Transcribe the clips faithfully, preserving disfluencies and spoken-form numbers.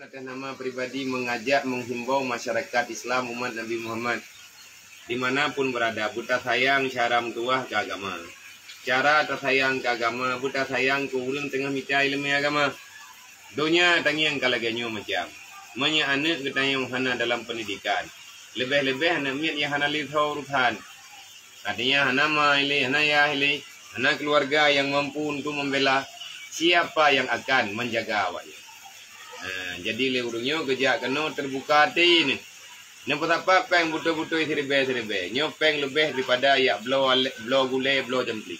Atas nama pribadi mengajak menghimbau masyarakat Islam umat Nabi Muhammad dimanapun berada, beutasayang cara meutuwah keu agama. Cara tasayang keu agama, beutasayang keu ureuëng teungoh mita iéleumé agama. Donya tangieng ka lagée nyoe macam. Meunyoe aneuëk geutanyoe hana dalam pendidikan, leubeh-leubeh aneuëk miet nyang hana lé tho urusan. Artinya hana ma ilé, hana yah ilé, hana keluarga yang mampu untuk membela, siapa yang akan menjaga awaknyan? Nah, jadi lé ureuëng nyoe geujak keunoe terbuka até nyoe. Neupeusapat péng beutôi-beutôi siribée-siribée. Nyoe péng leubeh daripada yak bloe ale-, bloe gulée, bloe jampli.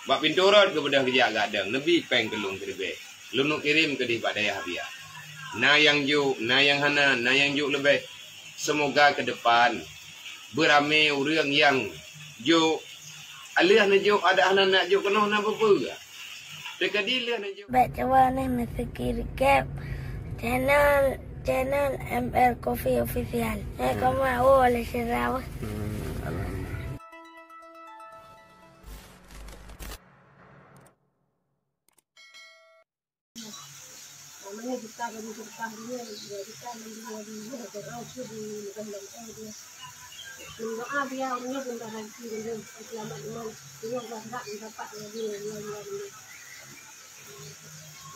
Bak pintoe rot geubeudôh geujak gadeng, neubi péng keu lôn siribée. Lôn kirém keudeh bak dayah biak. Na nyang jok, na nyang hana, na nyang jok leubeh. Semoga ke depan beuramé ureuëng nyang jok. Aleuh neujok, adak hana nak jok keunoe na peue-peue. Teukadi leuh neujok. Bak cawa neh meusikirikep channel, channel M R Coffee Official. Eh, hmm, koma, oh, le sirau. Hmm, alhamdulillah.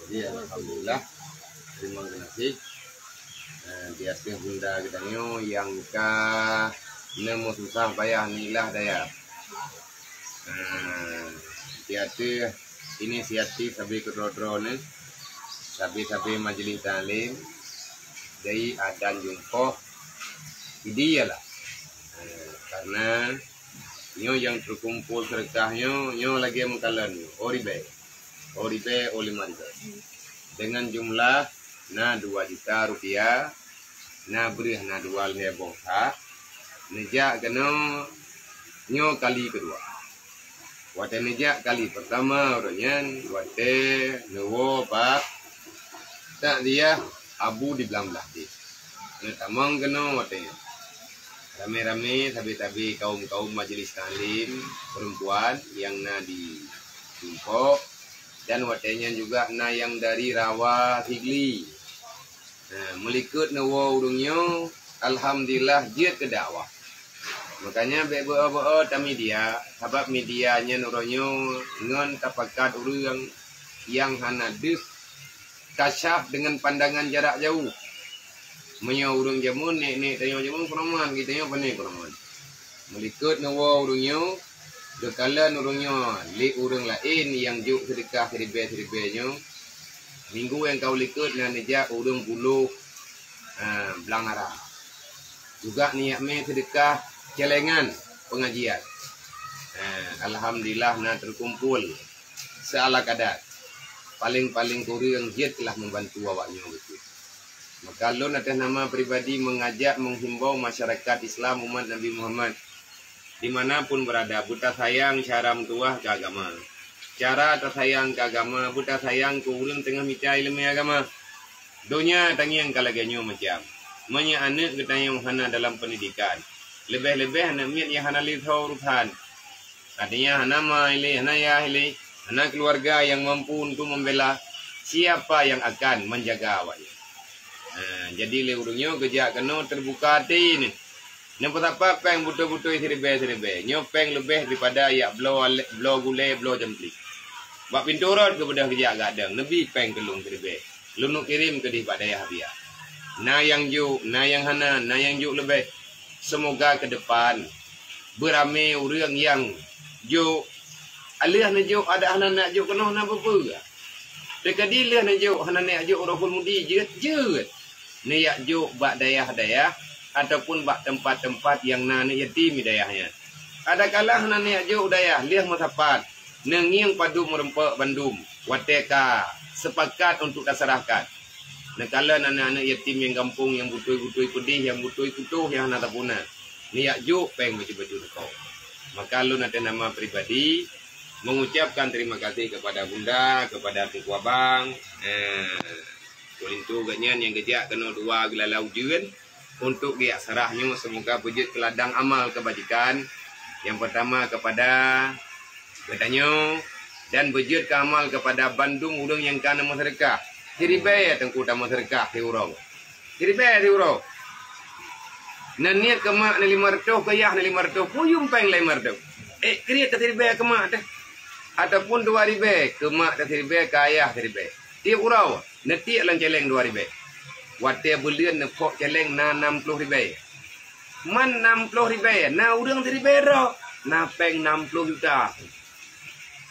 Jadi, alhamdulillah, terima kasih, eh, di ateueh bunda geutanyoe nyang ka neumeususah payah nilah dayah. Eh, di ateueh inisiatif sabe keudroe-droe neuh, sabe-sabe majelis taklim, dari adan jumpoh, jadi ialah, eh, karena nyoe nyang teukumpul seudeukah nyoe, nyoe lagée meukalon nyoe, oh ribée, oh ribée, oh lima ribée. Dengan jumlah na dua juta rupiah, na breueh na dua lhée boh that, neujak keunoe nyoe kali keudua. Watée neujak kali peurtama uroe nyan, watée neuwoe bak takziah Abu di Blang Blah Deh. Neutamong keunoe watée nyan. Ramé-ramé sabe-sabe kaum-kaum majelis taklim perempuan nyang na di Jumpoh, dan watée nyan juga na nyang dari Rawa Sigli. Nah, meulikot neuwoe ureuëng nyoe, alhamdulillah, jeuet keu dakwah. Makanya bék beu-o beu-o tamedia, sabab media nyan uroe nyoe ngon tapakat ureuëng nyang hana deuh kasyaf dengan pandangan jarak jauh. Meunyoe ureuëng jameun, nek-nek tanyoe jameun peunaman, geutanyoe pane peunaman. Meulikot neuwoe ureuëng nyoe, geukalon ureuëng nyoe lé ureuëng laén nyang jok seudeukah siribée-siribée nyoe. Minggu nyang ka likot na neujak ureuëng puluh, ha, Blang Ara. Juga neujak mé seudeukah celengan pengajian. Ha, alhamdulillah na teukumpul seala kadar. Paléng-paléng kureueng jeuet lah membantu awaknyoe beutôi. Maka lôn atas nama pribadi mengajak menghimbau masyarakat Islam umat Nabi Muhammad dimanapun berada, beutasayang cara meutuwah keu agama. Cara tasayang keu agama, beutasayang keu ureuëng teungoh mita iéleumé agama. Donya tangieng ka lagée nyoe macam. Meunyoe aneuëk geutanyoe hana dalam pendidikan, leubeh-leubeh aneuëk miet nyang hana lé tho urusan. Artinya hana ma ilé, hana yah ilé, hana keluarga yang mampu untuk membela, siapa yang akan menjaga awaknyan? Ha, jadi lé ureuëng nyoe geujak keunoe teubuka até nyoe. Neupeusapat péng beutôi-beutôi siribée-siribée. Nyoe péng leubeh daripada yak bloe ale-, bloe gulée, bloe jampli. Bak pintoe rot geubeudôh geujak gadeng, neubi péng keu lôn siribée. Lôn kirém keudeh bak dayah biak. Na nyang jok, na nyang hana, na nyang jok leubeh. Semoga ke depan beuramé ureuëng nyang jok. Aleuh neujok, adak hana nak jok keunoe na peue-peue. Teukadi leuh neujok, hana nak jok Rohul Mudi, jeuet, jeuet. Neujak jok bak dayah-dayah ataupun bak teumpat-teumpat nyang na aneuëk yatim di dayah nyan. Adakala hana nak jok dayah, lheueh meusapat, neungieng padub meurumpok bandum, watée ka sepakat untuk tasarahkan. Neukalon aneuëk-aneuëk yatim nyang gampông, nyang butôi-butôi peudeh, nyang butôi putôh, nyang hana tapuna. Neujak jok péng bacut-bacut teuko. Maka lôn atas nama pribadi mengucapkan terima kasih kepada Bunda, kepada Teungku Abang, eh, Linto geuhnyan nyang geujak keunoe dua geulala ujeuen untuk geujak sarah nyoe, semoga beujeuet keu ladang amal keubajikan. Nyang peurtama kepada geutanyoe dan beujeuet keu amal kepada bandum ureuëng nyang ka neumeuseudekah. Siribèe teungku tameuseudeukah siuroe. Siribèe siuroe. Neuniet keu mak neuh limong reutôh, keu yah neuh limong reutôh, puyum péng limong reutôh. Ék kriet teusiribèe keu mak teuh. Ataupun dua ribèe, keu mak teusiribèe, keu ayah siribèe. Tiep uroe, neutiek lam cèlèng dua ribèe. Watèe buleuen neuphok cèlèng na nam ploh ribèe. Man nam ploh ribèe, na ureueng siribèe droe, na péng nam ploh juta.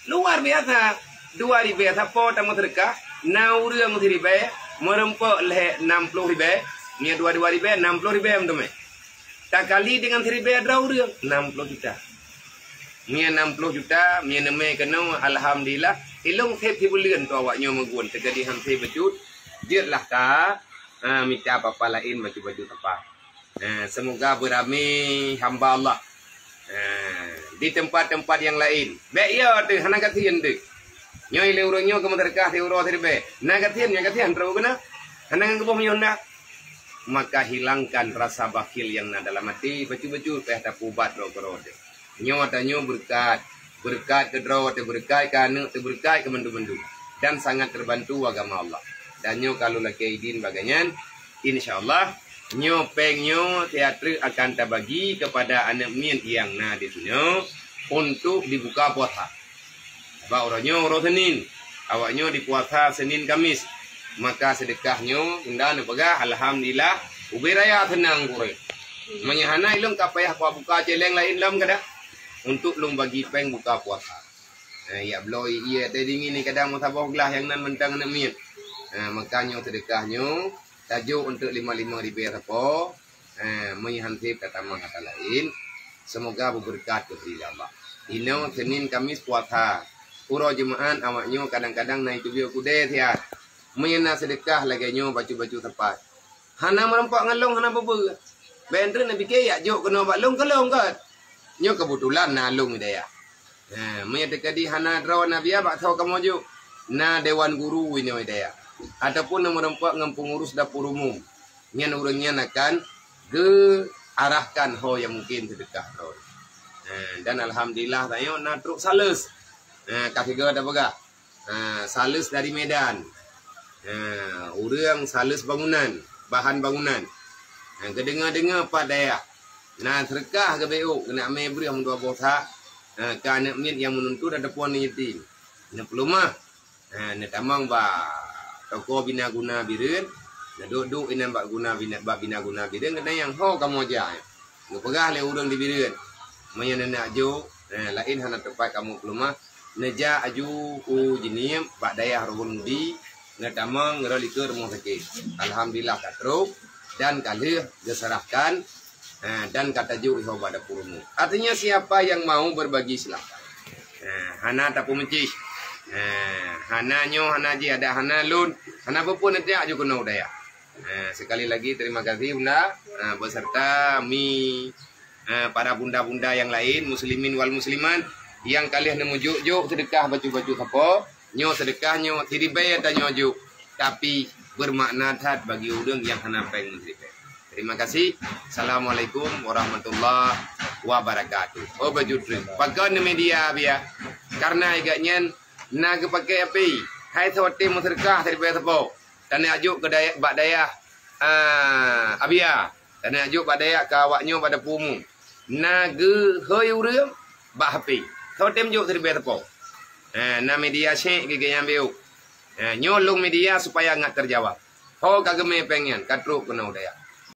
Luar biasa, dua ribèe sapo tameuseudeukah, na ureueng siribèe, meureumpok lhèe nam ploh ribèe, nyan dua, dua ribèe, nam ploh ribèe meuteumé. Takali deungon siribèe droe ureueng, nam ploh juta. Nyan nam ploh juta, nyan neumé keunoe, alhamdulillah, ilôn sép sibuleuen tu awak nyoe meugun, teujadi han sép bacut, jeuet lah ka, ah, mita papa laén bacut-bacut papa. Eh, semoga beurami hamba Allah. Eh, di tempat-tempat yang lain. Bèk yo teuh, hana gasien teuh. Nyoe lé ureueng nyoe keu meuseudeukah siuroe siribèe. Na gasien, nyan gasien trok keunoe. Hana ngon geuboh meunyoe na. Maka hilangkan rasa bakhil yang na dalam hati, bacut-bacut payah tapeuubat droe keudroe teuh. Nyoe tanyoe beureukat, beureukat keu droe teuh, beureukat keu aneuk teuh, beureukat keu mandum-mandum, dan sangat terbantu agama Allah. Dan nyoe ka lôn lakèe idin bak gobnyan, insya Allah nyoe péng nyoe siat treuk akan tabagi kepada aneuk miet nyang na di sinoe untuk dibuka puasa. Bak uroe nyoe uroe Senin, awak nyoe dipuasa Senin Kamis. Maka seudeukah nyoe unda neupeugah, alhamdulillah, ubé raya seunang kureueng. Meunyoe hana ilôn ka payah buka cèlèng laén lom kada untuk lôn bagi péng buka puasa. Eh, yak bloe ié teh dingin ni kadang meusaboh glah nyang nan mantong aneuk miet. Eh, maka nyoe seudeukah nyoe tajok untuk lima-lima ribèe sapo. Eh, meunyoe han sép tatamong ata laén, semoga beubeureukat keu Allah. Inoe Senin Kamis puasa. Uroe Jumaat awak nyoe kadang-kadang na iteubiet keudè siat. Meunyoe na seudeukah lagèe nyoe bacut-bacut sapat. Hana meureumpok ngon lôn, hana peue-peue. Bèk treuk neupiké yak jok keunoe bak lôn keu lôn kot. Nyoe keubeutulan na lôn di dayah. Ha, meunyoe teukeudi hana droe na biya bak soe kamoe jok, na dewan guru inoe di dayah. Ataupun na meureumpok ngon peungurus dapur umum. Nyan ureueng nyan akan geuarahkan ho nyang mungken seudeukah droe. Ha, dan alhamdulillah tanyoe na trok sales. Ha, ka sigoe tapeugah. Ha, sales dari Medan. Ha, ureueng sales bangunan, bahan bangunan. Ha, geudeungoe-deungoe pat dayah. Na seudeukah geubeuet, keuneuk mé breueh meudua boh sak. Ha, keu aneuk miet nyang meununtut ataupun aneuk yatim. Neupeuleumah. Ha, neutamong bak toko bina guna Bireuen. Neuduek-duek inan bak guna bina, bak bina guna Bireuen. Keuneuk nyang ho kamoe jak. Geupeugah lé ureueng di Bireuen. Meunyoe neuneuk jok, ha, laén hana teupat kamoe peuleumah. Neujak aju u Jeunieb bak dayah Ruhul Mudi, neutamong ngon likot rumoh sakét. Alhamdulillah ka trok dan ka lheueh geuseurahkan, eh, dan ka tajok ihoe bak dapur umum. Artinya siapa yang mau berbagi silakan. Eh, hana tapeumeucih. Eh, hana nyoe, hana jih, adak hana lôn, hana peue-peue neujak aju keunoe u dayah. Eh, sekali lagi terima kasih Bunda, eh, beserta mi, eh, para bunda-bunda yang lain, muslimin wal muslimat, nyang ka lheueh neumujok-jok seudeukah bacut-bacut sapo. Nyoe seudeukah nyoe, siribèe tanyoe jok, tapi bermakna that bagi ureueng nyang hana péng meusiribèe. Terima kasih. Assalamualaikum warahmatullahi wabarakatuh. Oh, bacut treuk. Pakon media biya? Karena igak nyan na geupaké api. Hai soe tem meuseudeukah siribèe sapo. Taneuk jok keu dayah, bak dayah, ah, Abia. Taneuk jok bak dayah keu awak nyoe bak dapur umum. Na geuhôi ureueng bak H P. Soe tem jok siribèe sapo. Ha, na media syek geuh nyang beuh. Ha, nyoe lôn media supaya ngat teujawab. Ho ka geumé péng nyan, ka trok keunoe u dayah.